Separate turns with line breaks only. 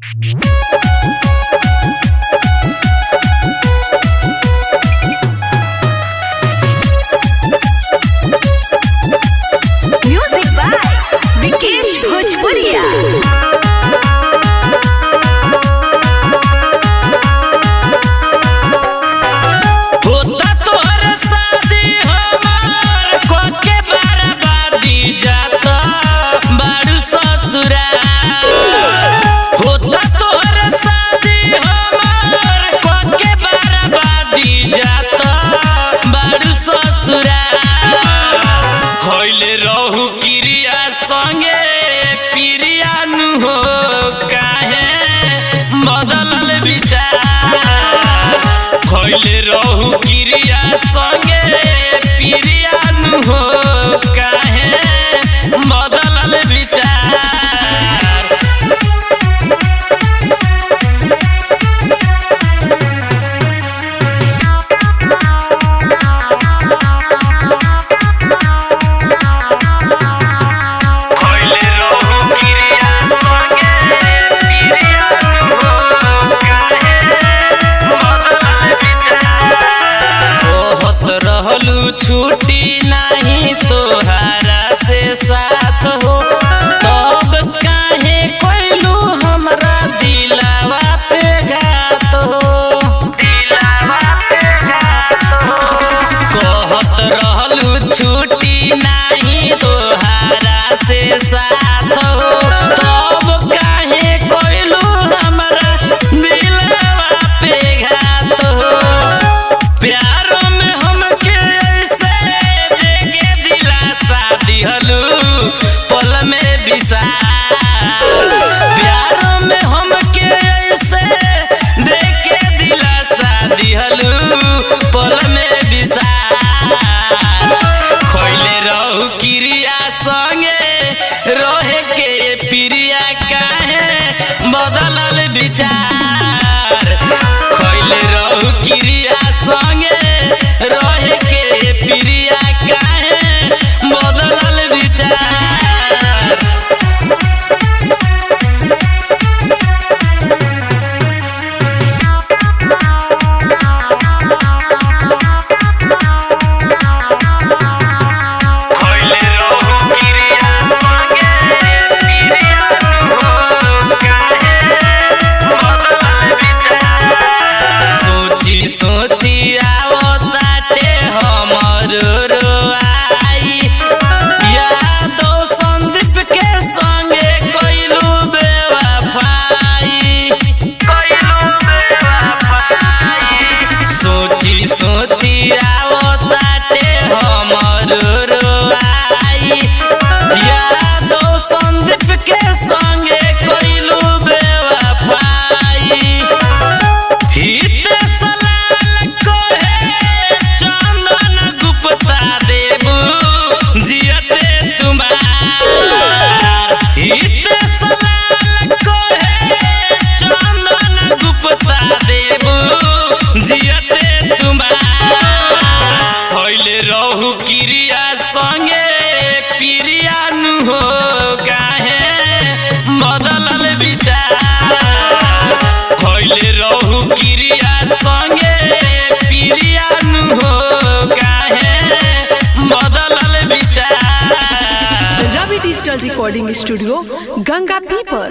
Music by Vikesh Bhojpuria.
होता तोहर शादी हमार कोके बर्बादी जाता बाड़ू ससुराल। होता तोहर शादी हमार कोके बर्बादी जाता बाड़ू ससुराल। खइले रहू किरिया संगे पिरिया नु हो काहे बदलल विचार। खइले रहू किरिया संगे पिरिया नु हो काहे बदलल विचार। खइले रहू किरिया संगे पिरिया नु हो काहे बदलल विचार। कहत रहलू छुट्टी नाही तोहारा से साथ हो, तब काहे कोइलू हमरा दिलावा पे घात हो। कहत रहलू छुट्टी नाही तोहारा से साथ हो, तब काहे कोइलू हमरा दिलावा पे घात हो। प्यार में हमके ऐसे देके दिलासा दिहलू पल में विसार। प्यार में हमके ऐसे देके दिलासा दिहलू पल में विसार। खइले रहू किरिया संगे रहे के प्रिया काहे बदलल विचार। खइले रहू किरिया संगे रहे के प्रिया काहे बदलल विचार। खइले रहू किरिया संगे पिरिया नु हो काहे बदलल विचार। सोची सोची आवताटे हमर रोआई, यादव संदीप के संगे कइलू बेवफाई। सोची सोची आवताटे हमर रोआई, यादव संदीप के संगे कइलू बेवफाई। हित सलाल कोहे चंदन गुप्ता देबू जियते तुम्हार। हित सलाल कोहे चंदन गुप्ता देबू जियते तुम्हार। खइले रहू किरिया संगे पिरिया नु हो काहे बदलल विचार। खइले रहू किरिया संगे पिरिया नु हो काहे बदलल विचार।
Ravi digital recording studio, Ganga Pipar.